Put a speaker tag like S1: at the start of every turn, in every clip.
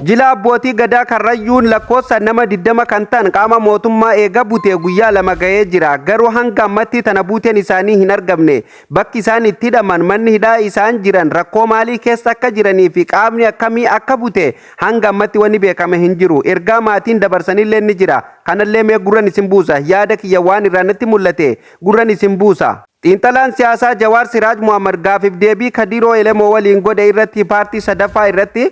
S1: Jila abbootii gadaa Karrayyuun lakkoofsa nama 20 kan ta'an qaama mootummaa eega butee guyyaa 2 ga'ee jira. Garuu hanga ammatti tana buuteen isaanii hin argamne. Bakki isaan itti hidhaman, manni hidhaa isaan jiran rakkoo maalii keessa akka jiranii fi qaamni akkamii akka bute hanga ammatti wanni beekame hin jiru. Ergaa maatiin dabarsanillee ni jira. Kanallee mee gurran isin buusa. Yaada kiyya waan irraa natti mul'ate gurran isin buusa. Xiinxalaan siyaasaa Jawaar Siraaj Mohammad gaafiif deebii Kadiroo Elemoo waliin godhe irratti paartii sadaffaa irratti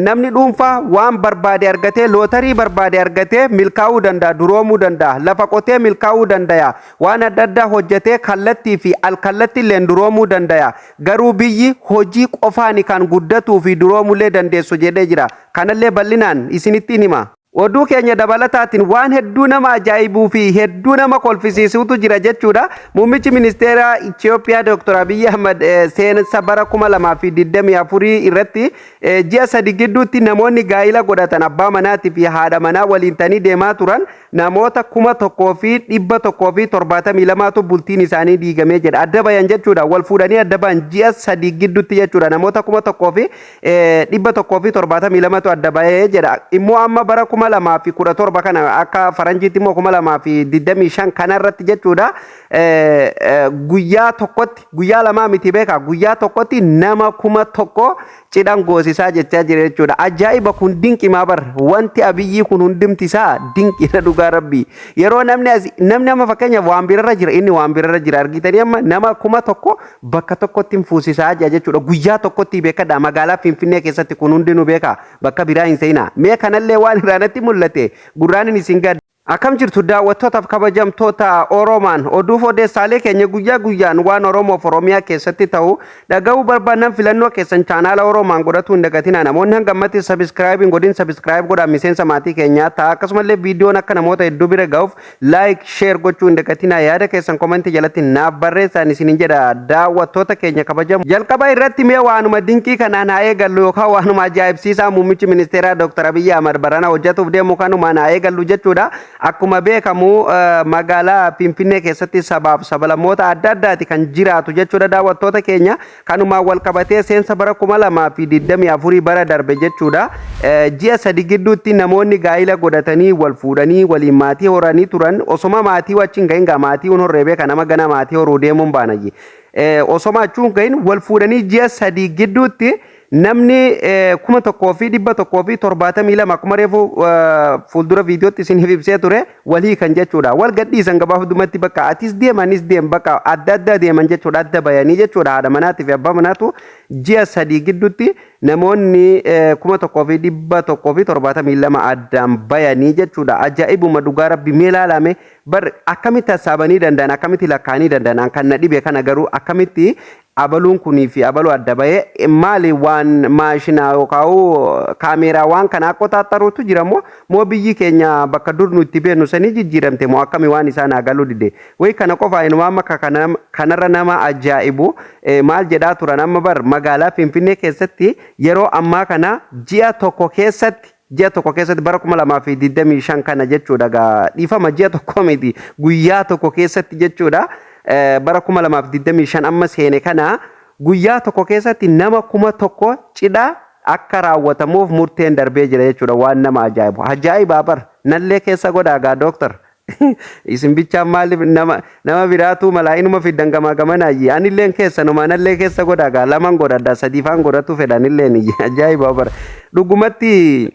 S1: namni dhuunfaa waan barbaade argatee, lootarii barbaade argatee milkaa'uu danda'a, duroomuu danda'a, lafa qotee milkaa'uu dandaya, waan adda addaa hojjetee kallattii fi alkallattiilleen duroomuu dandaya. Garuu biyyi hojii qofaani kan guddatuu fi duroomullee dandeessu jedhee jira. Kanallee bal'inaan isinittiin hima. Oduu keenya dabalataatiin waan hedduu nama ajaa'ibuu fi hedduu nama kolfisiisuutu jira jechuudha. Muummichi ministeeraa Itoophiyaa Dr. Abiyyi Ahmad seensa bara 2024 irratti ji'a 3 gidduutti namoonni gaa'ila godhatan abbaa manaatii fi haadha manaa waliin ta'anii deemaa turan namoota 1172tu bultiin isaanii diigamee jedha. Adda bayan jechuudha. Wal fuudhanii adda bayan ji'a 3 gidduutti jechuudha. Namoota 1172tu adda bahee jedha. Immoo amma bara 2017 kana akka faranjiitti immoo 2025 kana irratti jechuudha. Guyyaa tokkotti, guyyaa lamaa miti beeka, guyyaa tokkotti nama 1000 cidhan goosisaa jechaa jira jechuudha. Ajaa'iba, kun dinqimaa bar, wanti Abiyyii kun hundumti isaa dinqiidha dhugaa rabbii. Yeroo namni as namni amma fakkeenyaaf waan birarra jira, inni waan birarra jira argitanii, amma nama 1000 bakka tokkotti hin fuusisaa jira jechuudha. Guyyaa tokkotti beekadha, magaalaa Finfinnee keessatti kun hundinuu beeka, bakka biraa hin seenaa. Mee kanallee waan irraa natti mul'ate gurraanin isin gad. Akkam jirtu daawwattootaaf kabajamtoota Oromaan? Oduuf odeessaalee keenya guyyaa guyyaan waan Oromoof Oromiyaa keessatti ta'u dhaga'uu barbaannan filannoo keessan chaanaala Oromaan godhatuu hin dagatinaa. Namoonni hanga ammatti subscribe hin godhin, subscribe godhaa, miseensa maatii keenyaa ta'a. Akkasumallee viidiyoon akka namoota hedduu bira ga'uuf like, share gochuu hin dagatinaa. Yaada keessan komentii jalatti naaf barreessaan isinin jedha, daawwattoota keenya kabajamu. Jalqaba irratti mee waanuma dinqii kanaan haa eegallu, yookaan waanuma ajaa'ibsiisaa muummichi ministeeraa Dr. Abiyyi Ahmad barana hojjetuuf deemu kanumaan haa eegallu jechuudha. Akkuma beekamu magaalaa Finfinnee keessatti sabaaf sablammoota adda addaati kan jiraatu jechuudha, daawwattoota keenya. Kanumaan wal qabatee seensa bara 2024 bara darbe jechuudha. Ji'a 3 gidduutti namoonni gaa'ila godhatanii wal fuudhanii waliin maatii horanii turan, osoma maatii achi hin gahin, gaa maatii hin horree beeka, nama gana maatii horuu deemuun baanayyi. Osoma achuu hin gahin wal fuudhanii ji'a 3 gidduutti namni 1172, akkuma reefu fuuldura viidiyootti isiniif ibsee ture, walii kan jechuudha. Wal gadhiisan gabaabdumatti, bakka atis deemanis deem, bakka adda addaa deeman jechuudha, adda bayanii jechuudha. Haadha manaatii fi abbaa manaatu ji'a 3 gidduutti namoonni 1172 addaan bayanii jechuudha. Ajaa'ibuma dhugaa rabbi, mee ilaalame bar, akkamitti hassaabanii danda'an, akkamitti lakkaa'anii danda'an kan na dhibe kana. Garuu akkamitti abaluun kunii fi abaluu adda bahee, maali waan maashinaa yookaan kaameeraa waan kana akka xaaxxaruutu jira moo biyyi keenya bakka dur nu itti beeknu sanii jijjiiramte moo akkami? Waan isaan haa galuu dide wayi. Kana qofa inuma amma kanarra nama ajaa'ibu maal jedhaa turan? Amma bar magaalaa Finfinnee keessatti yeroo ammaa kana ji'a tokko keessatti, ji'a tokko keessatti bara 2025 kana jechuudha gaa, dhiifama, ji'a tokko miti, guyyaa tokko keessatti jechuudha, bara 2025 amma seene kana guyyaa tokko keessatti nama 1000 cidha akka raawwatamuuf murteen darbee jira jechuudha. Waan nama ajaa'ibu, ajaa'ibaa bar, nallee keessa godhaa gaa dooktar. Isin bichaan maaliif nama biraatu malaa inuma fiddan gamaa gamanaayyi? Anilleen keessa numa, anallee keessa godhaa gaa, laman godhadha, sadiifaan godhatu fedhanilleen. Ajaa'ibaa bar, dhugumatti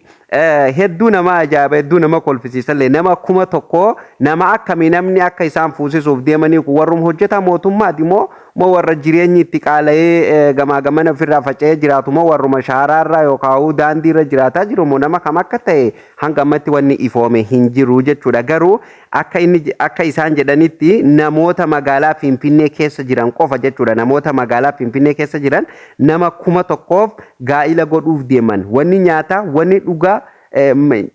S1: hedduu nama ajaa'iba, hedduu nama kolfisiisallee. Nama 1000 nama akkamii namni akka isaan fuusisuuf deemanii kun? Warrum hojjetaa mootummaati moo warra jireenyi itti qaala'ee gamaa gamana ofirraa faca'ee jiraatu moo warruma shaaraarra yookaan daandiirra jiraataa jiru moo nama kam akka ta'e hanga ammatti wanni ifoome hin jiru jechuudha. Garuu akka inni akka isaan jedhanitti namoota magaalaa Finfinnee keessa jiran qofa jechuudha. Namoota magaalaa Finfinnee keessa jiran nama 1000f gaa'ila godhuuf deeman. Wanni nyaataa, wanni dhugaa,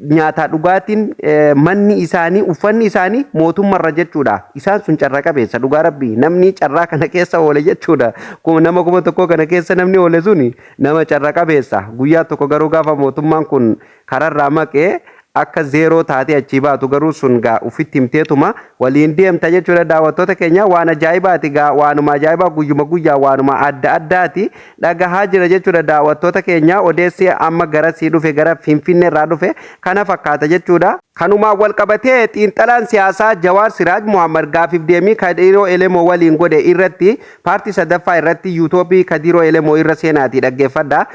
S1: nyaataa, dhugaatiin, manni isaanii, uffanni isaanii mootummarra jechuudha. Isaan sun carra qabeessa dhugaa rabbii, namni carraa kana keessa oole jechuudha. Nama 1000 kana keessa namni oole suni nama carra qabeessa. Guyyaa tokko garuu gaafa mootummaan kun kararraa maqee Akka zeeroo taatee achii baatu garuu sun gaa ufitti himteetuma waliin deemta jechuudha. Daawwattoota keenya, waan ajaa'ibaati gaa, waanuma ajaa'ibaa guyyuma guyyaa waanuma adda addaati dhagahaa jira jechuudha. Daawwattoota keenya, odeessi amma garasii dhufe, gara Finfinnee irraa dhufe kana fakkaata jechuudha. Kanumaan wal qabatee xiinxalaan siyaasaa Jawaar Siraaj Muhammad gaafiif deemii Kadiroo Elemoo waliin godhe irratti, paartii sadaffaa irratti, yuutoobii Kadiroo Elemoo irra seenaatii dhaggeeffadha.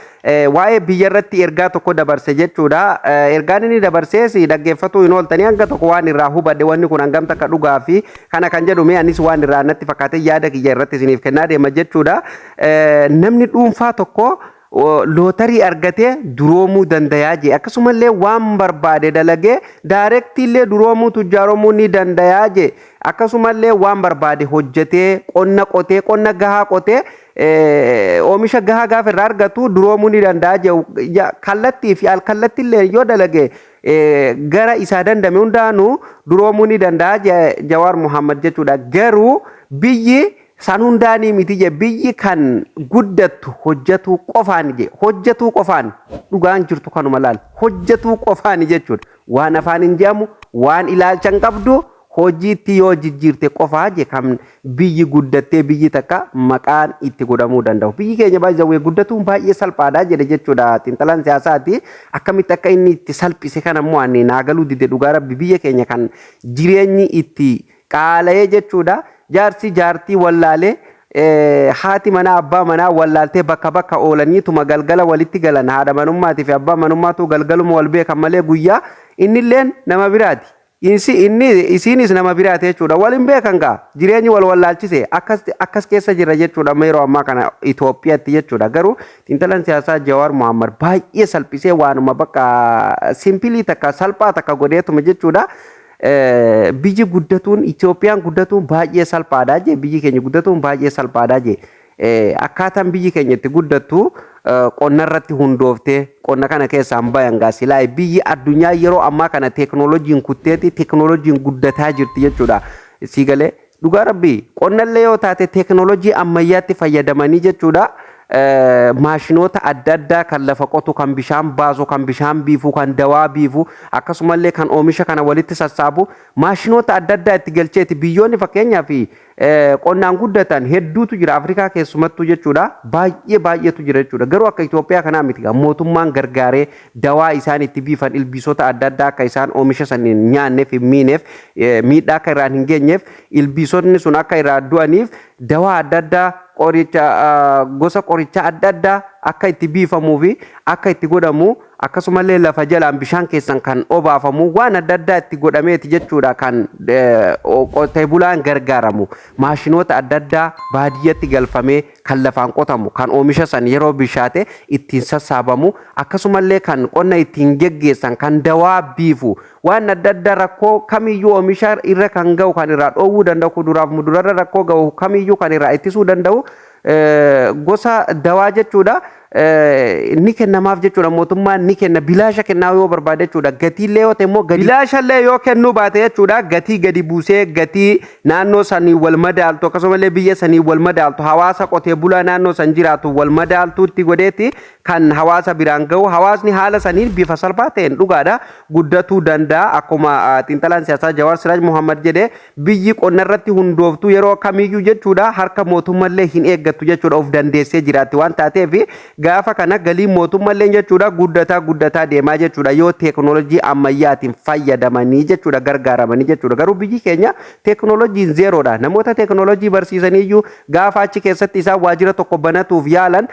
S1: Waa'ee biyya irratti ergaa tokko dabarse jechuudha. Ergaan inni dabarsees dhaggeeffatuu hin ooltanii. Hanga tokko waan irraa hubadhe, wanni kun hangam takka dhugaa fi kana kan jedhu, mee anis waan irraa natti fakkaate yaada kiyya irratti isiniif kennaa deema jechuudha. Namni dhuunfaa tokko lootarii argatee duroomuu dandayaa jee, akkasumallee waan barbaade dalagee direct illee duroomuu, tujjaaromuu ni dandayaa jee. Akkasumallee waan barbaade hojjetee, qonna qotee, qonna gahaa qotee, oomisha gahaa gaafa irraa argatu duroomuu ni danda'a jee. Kallattii fi alkallattiillee yoo dalage gara isaa dandame hundaanuu duroomuu ni danda'a jee Jawaar Muhammad jechuudha. Garuu biyyi san hundaanii miti je. Biyyi kan guddattu hojjetuu qofaan je, hojjetuu qofaan. Dhugaan jirtu kanuma laal, hojjetuu qofaan jechuudha. Waan afaan hin jedhamu, waan ilaalcha hin qabdu, hojiitti yoo jijjiirte qofaa je kan biyyi guddattee biyyi takka maqaan itti godhamuu danda'u. Biyyi keenya baay'ee guddatuun baay'ee salphaadha jedhe jechuudha xiinxalaan siyaasaati. Akkamitti akka inni itti salphise kana immoo ani naagaluu dide. Dhugaa rabbi, biyya keenya kan jireenyi itti qaala'ee jechuudha. Jaarsi jaartii wallaalee, haati manaa abbaa manaa wallaaltee, bakka bakka oolaniituma galgala walitti galan. Haadha manummaatii fi abbaa manummaatu galgaluma wal beekan malee guyyaa innilleen nama biraati. Insi inni isiinis nama biraati jechuudha. Wal hin beekan gaa, jireenyi wal wallaalchise. Akkas akkas keessa jira jechuudha amma yeroo ammaa kana Itoophiyaatti jechuudha. Garuu xiinxalaan siyaasaa Jawaar Mohammad baay'ee salphisee, waanuma bakka simple takka, salphaa takka godheetuma jechuudha. Biyyi guddatuun, Itoophiyaan guddatuun baay'ee salphaadha jee, biyyi keenya guddatuun baay'ee salphaadha jee. Akkaataan biyyi keenya itti guddattu qonna irratti hundooftee, qonna kana keessaan bayan gaa silaa biyyi addunyaa yeroo ammaa kana teeknooloojiin kutteeti, teeknooloojiin guddataa jirti jechuudha. Sii galee? Dhugaa rabbii, qonnallee yoo taate teeknooloojii ammayyaatti fayyadamanii jechuudha. Maashinoota adda addaa kan lafa qotu, kan bishaan baasu, kan bishaan biifu, kan dawaa biifu, akkasumallee kan oomisha kana walitti sassaabu maashinoota adda addaa itti galcheeti. Biyyoonni fakkeenyaaf qonnaan guddatan hedduutu jira Afrikaa keessumattuu jechuudha. Baay'ee baay'eetu jira jechuudha. Garuu akka Itoophiyaa kanaa miti. Mootummaan gargaaree dawaa isaan itti biifan, ilbiisota adda addaa akka isaan oomisha san hin nyaanneef, hin miineef, miidhaa akka irraan hin geenyeef, ilbiisonni sun akka irraa du'aniif dawaa adda addaa, qoricha, gosa qorichaa adda addaa akka itti biifamuu fi akka itti godhamu, akkasumallee lafa jalaan bishaan keessan kan obaafamu, waan adda addaa itti godhameeti jechuudha. Kan qotee bulaan gargaaramu maashinoota adda addaa baadiyyatti galfamee, kan lafaan qotamu, kan oomisha san yeroo bishaate ittiin sassaabamu, akkasumallee kan qonna ittiin geggeessan, kan dawaa biifu, waan adda addaa rakkoo kamiyyuu oomisha irra kan ga'u kan irraa dhoowwuu danda'u, kuduraaf mudurarra rakkoo ga'u kamiyyuu kan irraa ittisuu danda'u gosa dawaa jechuudha. Ni kennamaaf jechuudha. Mootummaan ni kenna, bilaasha kennaa yoo barbaade jechuudha. Gatiillee yoo ta'e immoo gadi bilaashallee yoo kennuu baate jechuudha, gatii gadi buusee, gatii naannoo sanii wal madaaltu, akkasumallee biyya sanii wal madaaltu, hawaasa qotee bulaa naannoo san jiraatu wal madaaltuutti godheeti kan hawaasa biraan ga'u. Hawaasni haala saniin bifa salphaa ta'een dhugaadha guddatuu danda'a. Akkuma xiinxalaan siyaasaa Jawaar Siraaj Muhammad jedhe, biyyi qonna irratti hundooftu yeroo kamiyyuu jechuudha harka mootummallee hin eeggattu jechuudha, of dandeessee jiraatti waan taateef. Gaafa kana galiin mootummallee jechuudha guddataa guddataa deemaa jechuudha, yoo teeknoolojii ammayyaatiin fayyadamanii jechuudha, gargaaramanii jechuudha. Garuu biyyi keenya teeknoolojiin zeeroodha. Namoota teeknoolojii barsiisaniiyyuu gaafa achi keessatti isaan waajjira tokko banatuuf yaalan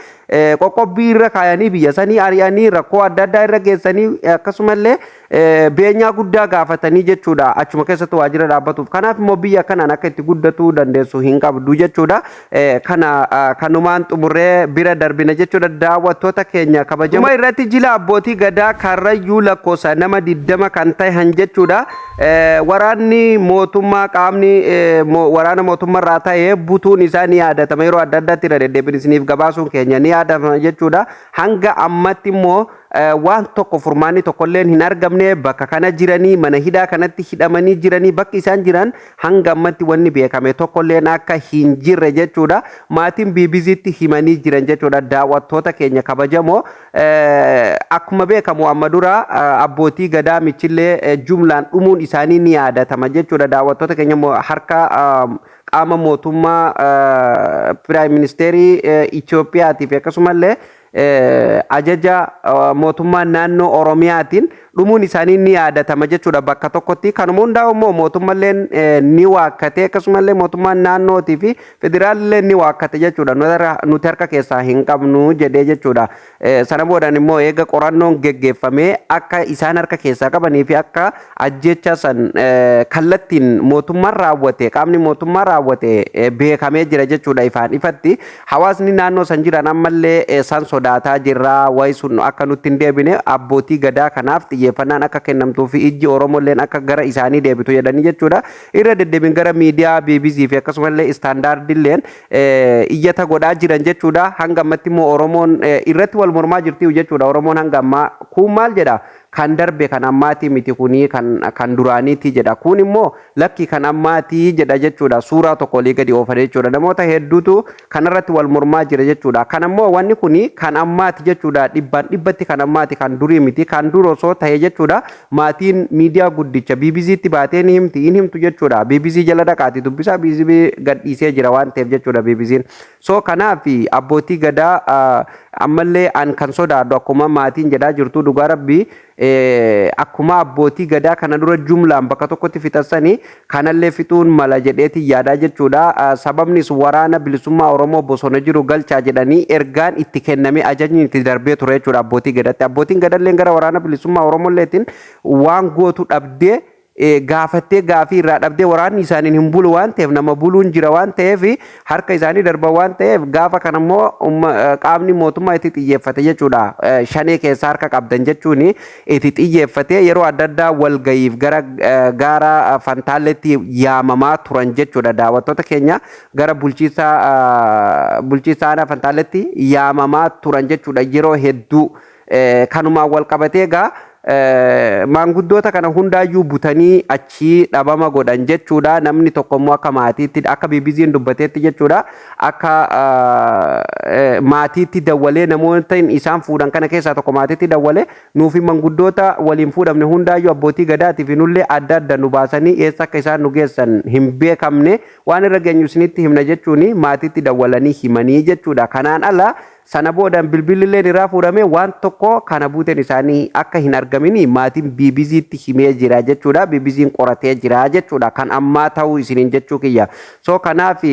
S1: qoqqobbii irra kaayanii, biyya sanii ari'anii, rakkoo adda addaa irra geessanii, akkasumallee beenyaa guddaa gaafatanii jechuudha achuma keessatti waajjira dhaabbatuuf. Kanaaf immoo biyya kanaan akka itti guddatuu dandeessu hin qabdu jechuudha. Kana kanumaan xumurree bira darbina jechuudha, daawwattoota keenya kabajamoo. Dhuma irratti jila abbootii gadaa Karrayyuu lakkoofsa nama 20 kan ta'an jechuudha. Waraanni mootummaa, qaamni waraana mootummaarraa ta'e butuun isaa ni yaadatama. Yeroo adda addaatti irra deddeebiin isiniif gabaasuun keenya ni yaadatama jechuudha. Hanga ammatti immoo Waan tokko furmaanni tokkolleen hin argamne. Bakka kana jiranii, mana hidhaa kanatti hidhamanii jiranii, bakki isaan jiran hanga ammatti wanni beekame tokkolleen akka hin jirre jechuudha. Maatiin BBCtti himanii jiran jechuudha. Daawwattoota keenya kabajamoo, akkuma beekamu amma dura abbootii gadaa Michillee jumlaan dhumuun isaanii ni yaadatama jechuudha. Daawwattoota keenya, harka qaama mootummaa prime ministerii Itiyoophiyaatii fi akkasumallee ajaja mootummaa naannoo Oromiyaatiin dhumuun isaanii ni yaadatama jechuudha bakka tokkotti. Kanuma hundaa immoo mootummalleen ni waakkate, akkasumallee mootummaan naannootii fi federaalillee ni waakkate jechuudha. Nuti harka keessaa hin qabnu jedhee jechuudha. Sana boodaan immoo eega qorannoon geggeeffamee akka isaan harka keessaa qabanii fi akka ajjecha san kallattiin mootummaan raawwate, qaamni mootummaa raawwate beekamee jira jechuudha ifaan ifatti. Hawaasni naannoo san jiran ammallee san sodaataa jirra. Wayi sun akka nutti hin deebine, abbootii gadaa kanaaf xiyyeeffannaan akka kennamtuu fi ijji Oromolleen akka gara isaanii deebitu jedhanii jechuudha. Irra deddeebiin gara miidiyaa BBC fi akkasumallee Standardilleen iyyata godhaa jiran jechuudha. Hanga ammatti immoo Oromoon irratti wal mormaa jirti jechuudha. Oromoon hanga ammaa kun maal jedha? Kan darbe kan ammaatii miti, kunii kan duraaniiti jedha. Kun immoo lakki, kan ammaatii jedha jechuudha. Suuraa tokko olii gadi oofan jechuudha. Namoota hedduutu kanarratti wal mormaa jira jechuudha. Kan ammoo wanni kuni kan ammaati jechuudha. Dhibbaan dhibbatti kan ammaati, kan durii miti. Kan dur osoo ta'e jechuudha, maatiin miidiyaa guddicha BBCtti baatee ni himti, hin himtu jechuudha. BBC jala dhaqaati dubbisaa, BBC gadhiisee jira waan ta'eef jechuudha BBC'n. So kanaaf abbootii gadaa ammallee an kan sodaadhu, akkuma maatiin jedhaa jirtu, dhugaa rabbii, akkuma abbootii gadaa kana dura jumlaan bakka tokkotti fixassanii kanallee fixuun mala jedheeti yaadaa jechuudha. Sababnis Waraana Bilisummaa Oromoo bosona jiru galchaa jedhanii ergaan itti kennamee, ajajni itti darbee ture jechuudha abbootii gadaatti. Abbootiin gadallee gara Waraana Bilisummaa Oromolleetiin waan gootu dhabdee gaafattee, gaafii irraa dhabdee, waraanni isaaniin hin bulu waan ta'eef, nama buluun jira waan ta'eef, harka isaanii darba waan ta'eef, gaafa kana immoo qaamni mootummaa itti xiyyeeffate jechuudha. Shanee keessa harka qabdan jechuun itti xiyyeeffate. Yeroo adda addaa walgayiif gara gaara Fantaalletti yaamamaa turan jechuudha. Daawwattoota keenya, gara bulchiinsa aanaa Fantaalletti yaamamaa turan jechuudha yeroo hedduu. Kanumaan wal qabatee egaa maanguddoota kana hundaayyuu butanii achii dhabama godhan jechuudha. Namni tokko immoo akka maatiitti, akka BBC'n dubbateetti jechuudha, akka maatiitti dawwalee, namoota isaan fuudhan kana keessaa tokko maatiitti dawwalee, nuufi manguddoota waliin fuudhamne hundaayyuu, abbootii gadaatii fi nullee, adda adda nu baasanii eessa akka isaan nu geessan hin beekamne, waan irra geenyu isinitti himna jechuun maatiitti dawwalanii himanii jechuudha. Kanaan ala sana boodaan bilbililleen irraa fuudhamee waan tokko kana buuteen isaanii akka hin argamini maatiin BBCtti himee jira jechuudha. BBC'n qoratee jira jechuudha. Kan ammaa ta'uu isiniin jechuu kiyya. So kanaaf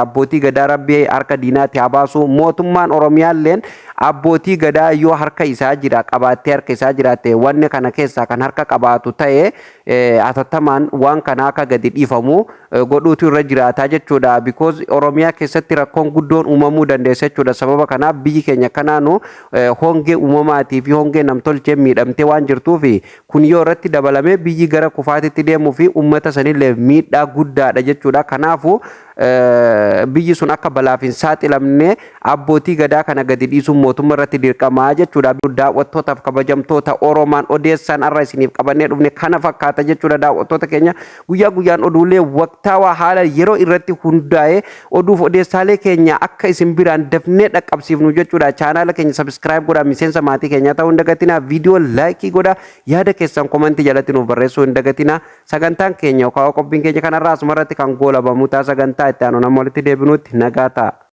S1: abbootii gadaa rabbii harka diinaatti haa baasu. Mootummaan Oromiyaalleen abbootii gadaa yoo harka isaa jira qabaattee, harka isaa jiraatte, wanni kana keessaa kan harka qabaatu ta'e hatattamaan waan kana akka gadi dhiifamu godhuutu irra jiraataa jechuudha. Because Oromiyaa keessatti rakkoon guddoon uumamuu dandeessa jechuudha. Sababa kanaaf biyyi keenya kanaanu hongee uumamaatii fi hongee namtolchee miidhamtee waan jirtuuf, kun yoo irratti dabalamee biyyi gara kufaatitti deemuu fi uummata sanillee miidhaa guddaadha jechuudha. Kanaafuu biyyi sun akka balaaf hin saaxilamne abbootii gadaa kana gadi dhiisuun mootummaa irratti dirqamaa jechuudha. Daawwattootaaf kabajamtoota, Oromaan odeessaan har'a isiniif qabannee dhufne kana fakkaata jechuudha. Daawwattoota keenya, guyyaa guyyaan oduulee waqtaawaa haala yeroo irratti hundaa'ee oduuf odeessaalee keenya akka isin biraan dafnee dhaqqabsiifnu jechuudha. Chaanaala keenya subscribe godhaa, miseensa maatii keenyaa ta'uu hin dagatinaa. Viidiyoo like godhaa, yaada keessan commentii jalatti nuuf barreessuu hin dagatinaa. Sagantaan keenya yookaan qophiin keenya kanarraa asumarratti kan goolabamu ta'a. Sagantaa itti aanu nama walitti deebinutti nagaa ta'a.